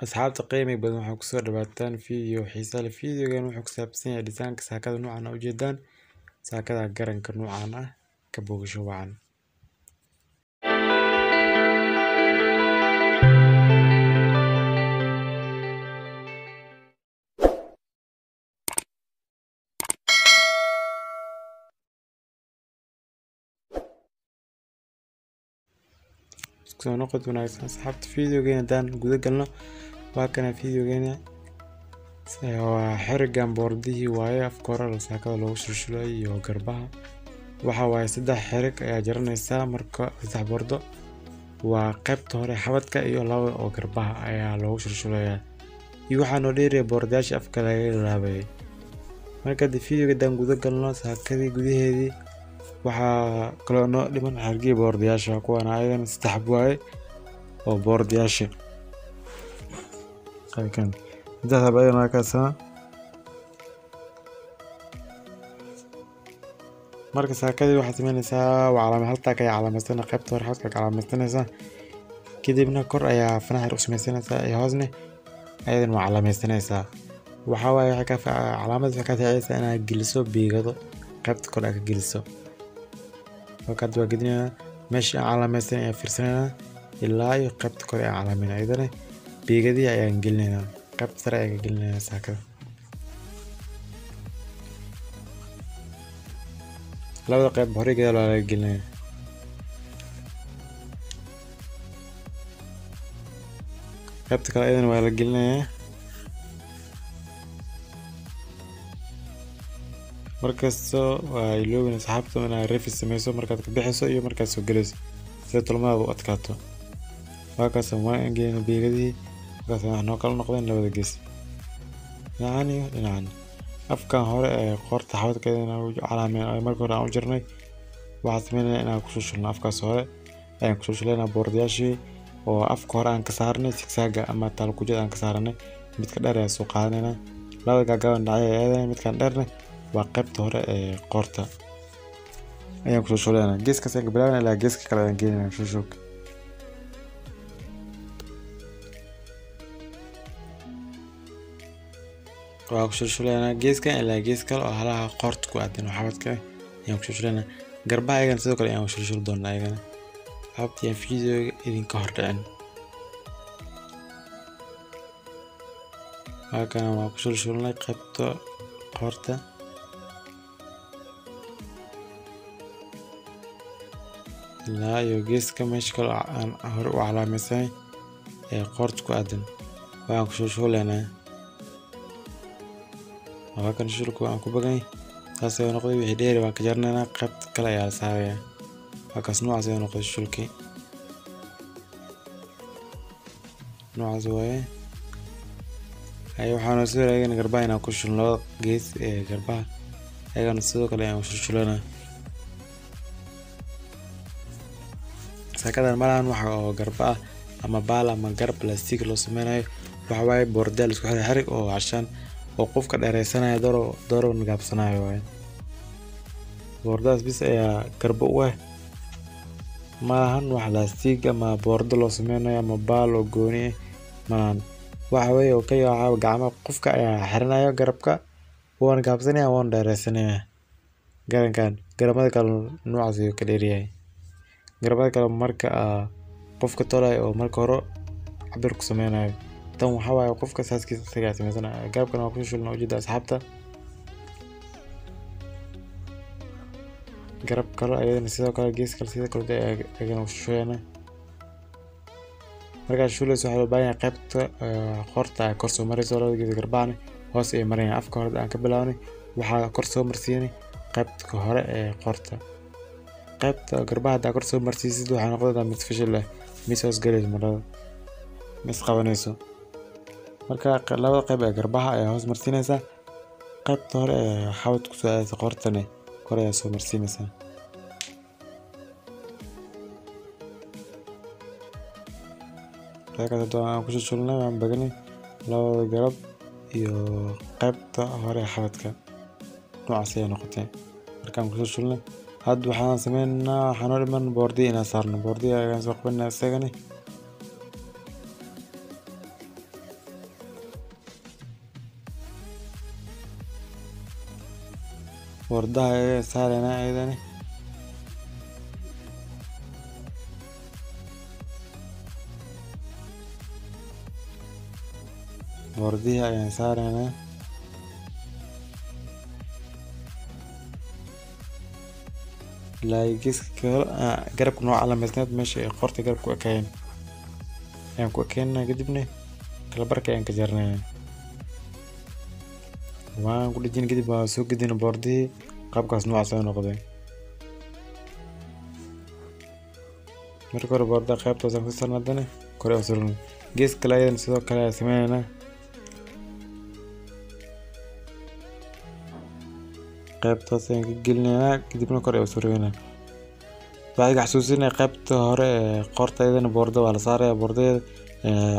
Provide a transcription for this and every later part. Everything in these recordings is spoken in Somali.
Asxaabta qiimiga badan waxaa kusoo dhawaataan video xiisa leh. Videogan wuxuu ku saabsan yahay dhisaanka saakada noocan ah ujeedaan saakada garanka noocan ah ka bogasho wacan. Soo noqod wanaagsan asxaabta, videogeena haddaan guda galno waa kana videogeena waa xerigan boordihii waaye afka hore saakada loogu shulshulay iyo garbaha. Waxa waaye saddex xerig ayaa jaranaysaa, marka saddex boordo waa qaybta hore xabadka iyo laba oo garbaha ayaa loogu shulshulayaa, iyo waxaa noo dheeraya boordayaasha afka laga laabayay. Marka haddii videoga haddaan guda galno saakadii gudaheedii waxaa kaloo noo dhiman xerigii boordayaasha, kuwaana ayagana saddex waaye oo boordayaasha halkan saddex xabo ayagana waa kaasana. Marka saakadii waxaad sameynaysaa waa calaamad haltaa ayaa calaamaysanaysaa, qaybta hore xabadka ka calaamaysanaysaa, kadibna kor ayaa fanaxir u samaysanaysaa iyo hoosna ayadana waa calaamaysanaysaa. Waxaa waaye waxay ka calaamad waxay ka saacidaysaa inaad geliso biigado qaybta kor aad ka geliso. Marka hadda waa gedinaynaa meesha aan calaamaysan ayaan fiirsanaynaa ilaa iyo qaybta kore aan calaamayna, ayadana biigadihii ayaan gelinaynaa, qaybta sare ayaan ka gelinaynaa saakada. Labada qayb hore gadaal waa laga gelinayaa. Qaybta kale ayadana waa la gelinayaa. Markasta waa iloobin asxaabta inaad refis sameyso markaad ka bixayso iyo markaad soo gelayso sida tolmadaada u adkaato. Waa kaas waan gelina biigadihii, markaas wax noo kala noqdeen labada gees, dhinacan iyo dhinacan. Afkan hore ee qoorta xabadkeedana calaameyn marka hore aan u jirnay, waxaan sameynaynaa inaan ku shulshulno afkaas hore ayaan ku shulshulaynaa boordayaashii oo afka hore aan ka saarnay sigsaaga ama taalkujada aan ka saaranay. Midka dheer ayaan soo qaadanaynaa, labada gaagaaban dhinacyo ay aadayaan, midkan dheerna waa qaybta hore ee qoorta ayaan ku shulshulaynaa. Geeskaas ayaan ka bilaabanaa ilaa geeska kale ayaan geynaynaa shulshulka. Waa ku shulshulaynaa geeskan ilaa gees kale oo halaha qoorta ku aadan oo xabadka ah ayaan ku shulshulaynaa. Garbaha ayagana sidoo kale ayaan ku shulshuli doonaa ayagana. Habta ayaan videoga idinka hor dhicin. Halkan waa ku shulshulnay qaybta qoorta. Ilaa iyo geeska meesha kale aan hore u calaamaysanay ee qoorta ku aadan waan ku shulshulaynaa. Waa kan shulku aan ku bagay taas ayaa noqday wixii dheeri waan ka jarnaynaa, qaybta kale ayaa la saarayaa. Waa kaas noocaas ayaa noqday shulkii noocaas waaye. Ay waxaan soo ayagana garbaha inaan ku shulno labada gees ee garbaha ayagana sidoo kale ayaan shulshulanaa. Saakadan malahan waxa oo garba ah ama baal ama garab plastic loo sameynayo, waxa waaye boordaal isku xiray xarig oo cashaan oo qofka dheereysanayo dooro dooro gaabsanayo waaye. Boordaas bis ayaa garbo u ah, malahan wax plastic ama boordo loo sameynayo ama baal oo gooni ah malahan. Waxa weeye oo kaliya waxaa gacmaha qofka ayaa xiranayo garabka, wuuna gaabsanaya wuuna dheereysanaya. Garankan garamada kale noocaas ayuu ka dheeryahay. Garamada kale marka qofka tolayo oo marka hore cabir ku sameynayo, tan waxaa waaye qofka saaskiisa isaga sameysanaya. Garabkana waa ku shulshulna ujeeda asxaabta. Garab kale ayadana sidoo kale gees kale sidoo kale ayagana u shulshulaynaa. Markaad shulayso waxaa loo baahan yahay qaybta qoorta ay kor soo marayso labada gees garbahana hoos ay marayaan. Afka hore aan ka bilaabnay waxaa kor soo marsiinay qaybta hore ee qoorta. Qaybta garbaha haddaa kor soo marsiisid waxay noqonaysaa mid fashil ah, mis hoos galayso marada, mis qabanayso. Marka labada qayb ee garbaha ayaa hoos marsiinaysaa, qaybta hore ee xabadka kusoo aadaysa qoortana kor ayaa soo marsiinaysaa. Halkaas hadda aan ku shulshulnay waan baganay labada garab iyo qaybta hore ee xabadka noocaas ayay noqotay. Markaan ku shulshulnay hadda waxaan sameynaynaa waxaa noo dhiman boordiya inaan saarno. Boordiya ayaan soo qabanaa isagana. Bordaha ayaa saareynaa ayadana. Bordihii ayaan saareynaa. Ilaa geeska kale garabka noo calaamaysneed meesha ay qoorta garabka ku ekaayeen ayaan ku ekeynaa. Kadibna kala barka ayaan ka jarnaa, waan ku dhejin. Kadib waan soo gedina boordihii, qaabkaas noocaas ayuu noqday. Marka hore boordaha qaybta hoose aan ku saarnay, haddana kore aan surno. Gees kale ayadana sidoo kale ayaan sameynaynaa, qaybta hoose ayaan ka gelinaynaa, kadibna kor ayaan soo rogeynaa. Waxaa iga xasuusinaya qaybta hore ee qoorta ayadana boorda waa la saaraya. Boordadeeda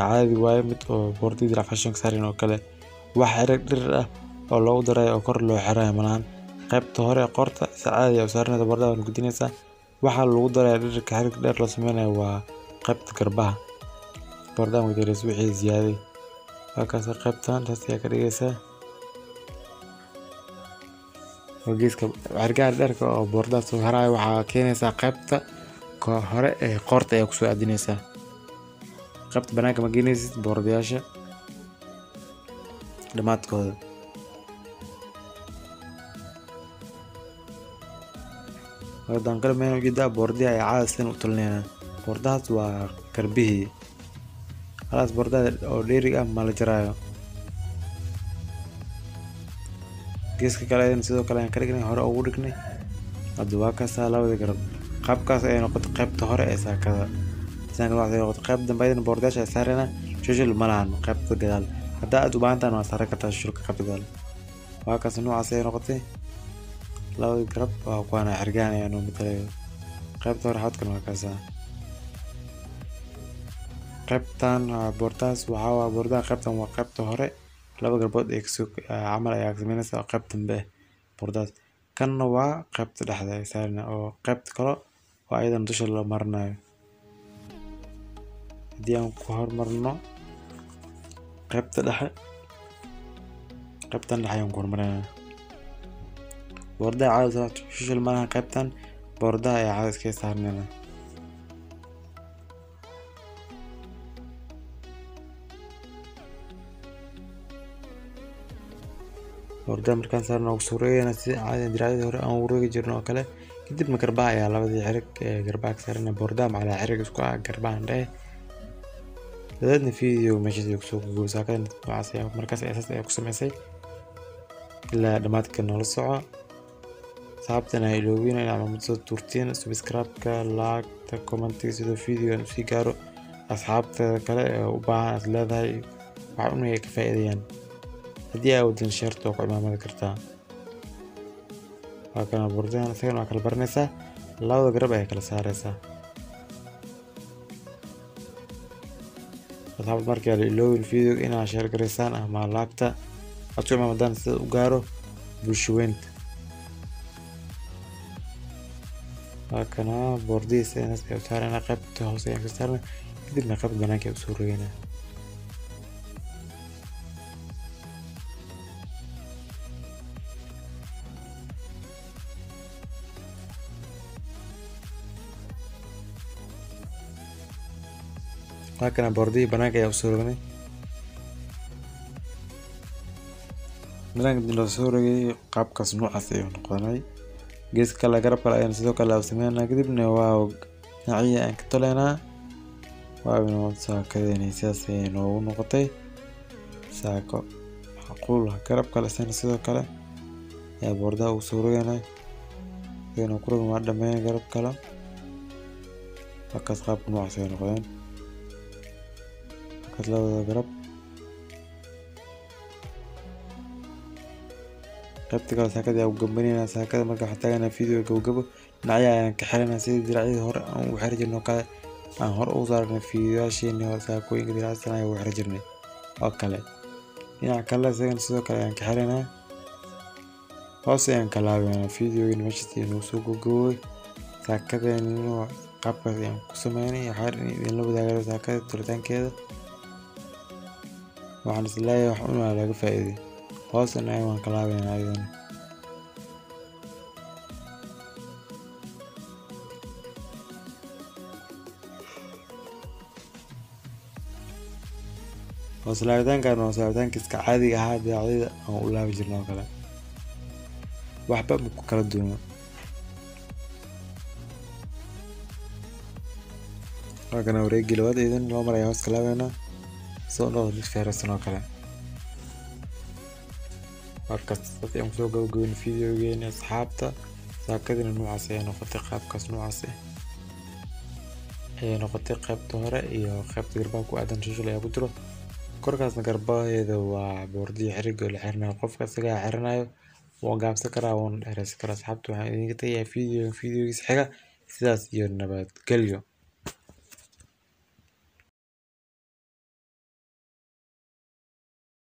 caadi waaye, mid oo boordadii dirac fashion ka saarin oo kale, wax xarig dhirir ah oo loogu darayo oo kor loo xirayo malahan. Qaybta hore ee qoorta si caadi ah u saaranaysa boordaha, waana gudinaysaa. Waxaa lagu daraya dhirirka xarig dheer loo sameynayo waa qaybta garbaha. Boordaha marka jarayso wixii ziyaaday halkaas qaybtan saas ayaa ka dhigaysaa. Geeska xarigaha dheerka oo boordaha soo haraayo waxaa keenaysaa qaybta hore ee qoorta ayaa kusoo aadinaysaa. Qaybta banaanka ma geenaysid boordayaasha dhamaadkooda. Haddaan qalab meel ujeedaa boordihi ayaa caadi sidan u tolinaynaa. Boordahaas waa garbihii halaas, boordaha oo dheeriga ah ma la jaraayo. Geeska kale ayadana sidoo kale ayaan ka dhignay, hore ugu dhignay. Hadda waa kaasaa labada garab, qaabkaas ayay noqotay qaybta hore ee saakada. Design waxay noqotay qayb dambe ayadana boordayaasha ay saarayna. Shushul ma lahan qaybta gadaal, haddaa aad u baahan tahay waa saaran kartaa shushulka qaybta gadaal. Waa kaas, noocaas ayay noqotay labada garab. Waa kuwaana xirgaan ayaa noo matalayo qaybta hore xadkan. Waa kaasaa qaybtan boordahaas, waxaa waa boordaha qaybtan waa qaybta hore, laba garbood ee kasoo camal ayaa sameynaysaa qayb dambe boordahaas. Kanna waa qaybta dhexda ay saarina oo qaybta kale oo ayadana dusha loo marinayo. Haddii aan ku hormarno qaybta dhexe, qaybtan dhexe ayaan ku hormarinaa. Boordaha caadi shushul malaha, qaybtan boordaha ayaa caadi iskaga saarnayna. Boordaha markaan saarno ugu soo rogeynaa si caadi diracyadii hore aan ugu rogi jirno oo kale. Kadibna garbaha ayaa labadii xirig ee garbaha ka saarana, boordaha macalaa xirig isku ah garbahan dhehe. Dabeedna video meeshaas ayuu kusoo gogobay. Saakada noocaas ayaa markaas saas ayaa ku sameysay. Ilaa dhamaadka noola soco. Asxaabtana ha iloobina inaad calaamad soo tuurtiin, subscribe-ka, like-ta, comment-iga, sidoo video-gan usii gaaro asxaabta kale ee u baahan aad leedahay wax un ay ka faa'iidayaan. Haddii aa wadin share-ta waa ku cimaamadi kartaa. Waa kana boordahan, isagana waa kala baranaysaa, labada garab ayaa kala saaraysaa. Asxaabta markii la iloobin video inaad share garaysaan ama like-ta aad ku cimaamadaan sida u gaaro bulsho weynta. Waa kana boordihiisa ayaan saarayna, qaybta hoose ayaan ka saarnay, kadibna qaybta banaanka ayaan usoo rogeynaa. Waa kana boordihii banaanka ayaa usoo rognay. Banaanka loo soo rogay qaabkaas noocaas ayuu noqonay. Geeska kale garab kale ayaan sidoo kale sameynaa, kadibna waa dhinacyo ayaan ka toleynaa. Waa inuu saakadeeni sidaas ayay noogu noqotay saako macquul ah. Garab kale isna sidoo kale ayaa boordaha ugu soo rogeynaa, isagana ku rogan waa dhameyn garab kale. Halkaas qaabka noocaas ayay noqdeen halkaas labada garab. Qaybta kale saakada ayaa ugu gambanayna. Saakada marka waxaan taaganaa video gabagabo, dhinacyaha ayaan ka xiranaa sidii diracyadii hore aan ugu xiri jirnay oo kale aan hore ugu saarnay fiidiyoyaasheenii hore. Saakooyinka diracyada ayaan ugu xiri jirnay oo kale. Dhinaca kale isagana sidoo kale ayaan ka xiranaa, hoos ayaan ka laabaynaa. Videogan meeshaas ayuu nagu soo gabagaboway. Saakadeeni qaabkaas ayaan ku sameynay. Waxaan idinla wadaagay saakada tolitaankeeda. Waxaan is leeyahay wax un waa laga faa'iiday. Hoosna waan ka laabaynaa ayadana. Hoos laabitaankan waa laabitaanka iska caadiga ahaa daacyada aan u laabi jirnay oo kale, waxba ma ku kala duwano. Waa kana wareegii labaad idan loo maraya hoos ka laabeynaa soo noqdo mid feeraysan oo kale. Markaas saas ayaan kusoo gabagabeynay videogeena asxaabta. Saakadina noocaas ayay noqotay, qaabkaas noocaas ah ayay noqotay. Qaybta hore iyo qaybta garbaha ku aadan shushul ayaa ku jiro. Korkaasna garbaheeda waa boordiyo xiriga la xirinayo, qofka isagaa xirinayo wuu gaabsan karaa wuuna dheereysan karaa. Asxaabta waxaan idinka tagayaa videogiisa xiga, sidaas iyo nabadgelyo.